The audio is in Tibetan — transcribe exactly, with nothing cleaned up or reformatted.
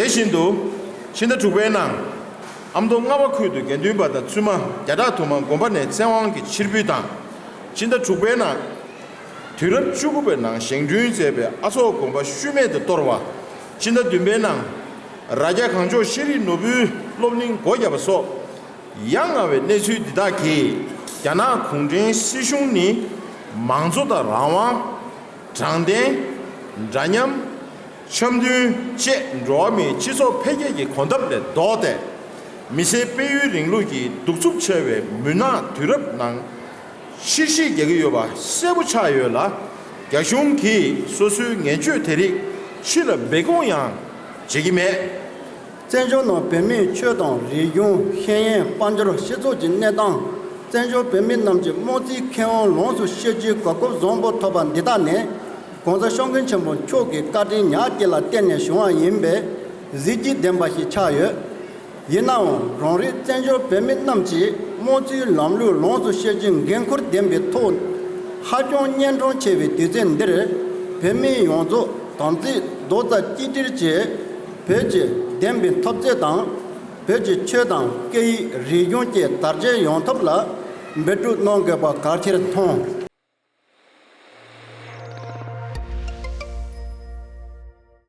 དེ་བཞིན་དུ་ཕྱི་ཟླ་དྲུག་པའི་ནང་ཨ་མདོ་རྔ་བ་ཁུལ་དུ་དགེ་འདུན་པ་དང་བཙུན་མ་བརྒྱ་ཕྲག་དུ་མ་དགོན་པ་ནས་བཙན་དབང་གིས་ཕྱིར་འབུད་དང་། ཕྱི་ཟླ་དྲུག་པའི་ནང་དུས་རབས་བཅུ་དགུ་པའི་ནང་བཞེངས་སྐྲུན་མཛད་པའི་ཨ་ཚོགས་དགོན་པ་ཤུལ་མེད་དུ་གཏོར་བ། ཕྱི་ཟླ་བདུན་པའི་ནང་རྭ་རྒྱ་གངས་ལྗོངས་ཤེས་རིག་ནོར་བུའི་སློབ་གླིང་སྒོ་བརྒྱབ་པ་སོགས། ཡ་ང་བའི་གནས་ཚུལ་འདི་དག་གིས་རྒྱ་ནག་གུང་ཁྲན་སྲིད་གཞུང་ནི་མང་གཙོ་དང་རང་དབང་། དྲང་བདེན། འདྲ་མཉམ། འཆམ་མཐུན་བཅས་འགྲོ་བ་མིའི་སྤྱི་ཚོགས་འཕེལ་རྒྱས་ཀྱི་གོམ་སྟབས་ལས་ལྡོག་སྟེ། མི་སེར་སྤེལ་ཡུལ་རིང་ལུགས་ཀྱི་གདུག་རྩུབ་ཆེ་བའི་མུན་ནག་དུས་རབས་ནང་ཕྱིར་བཤིག་རྒྱག་གི་ཡོད་པ་གསལ་པོ་ཆགས་ཡོད་ལ། རྒྱ་གཞུང་གིས་སོ་སོའི་ངན་སྤྱོད་དེ་རིགས་ཕྱི་ལ་སྦས་སྐུང་ཡང་བྱེད་ཀྱི་མེད། བཙན་བྱོལ་ནང་བོད་མིའི་ཆོས་དང་རིག་གཞུང་། ཤེས་ཡོན། དཔལ་འབྱོར། སྤྱི་ཚོགས་ཀྱི་གནས་སྟངས། བཙན་བྱོལ་བོད་མི་རྣམས་ཀྱི་དམངས་གཙོའི་ཁེ་དབང་ལོངས་སུ་སྤྱོད་རྒྱུའི་གོ་སྐབས་བཟང་པོ་ཐོབ་པ་འདི་དག་ནི། ༸གོང་ས་སྐྱབས་མགོན་ཆེན་པོ་མཆོག་གི་བཀའ་དྲིན་ཉག་གཅིག་ལ་བརྟེན་ནས་བྱུང་བ་ཡིན་པས་གཟི་བརྗིད་ལྡན་པ་ཞིག་ཆགས་ཡོད། ཡིན་ནའང་རང་རེའི་བཙན་བྱོལ་བོད་མི་རྣམས་ཀྱིས་དམངས་གཙོའི་ལམ་ལུགས་ལོངས་སུ་སྤྱོད་རྒྱུའི་འགན་ཁུར་ལྡན་པའི་ཐོག་ཧ་ཅང་གཉན་འཕྲང་ཆེ་བའི་དུས་ཚོད་འདིར། བོད་མི་ཡོངས་རྫོགས་དམ་ཚིག་རྡོག་རྩ་གཅིག་སྒྲིལ་གྱིས་བོད་ཀྱི་བདེན་པའི་འཐབ་རྩོད་དང་། བོད་ཀྱི་ཆོས་དང་སྐད་ཡིག་རིག་གཞུང་བཅས་དར་རྒྱས་ཡོང་ཐབས་ལ་འབད་སྒྲུབ་གནང་དགོས་པ་གལ་ཆེར་མཐོང་།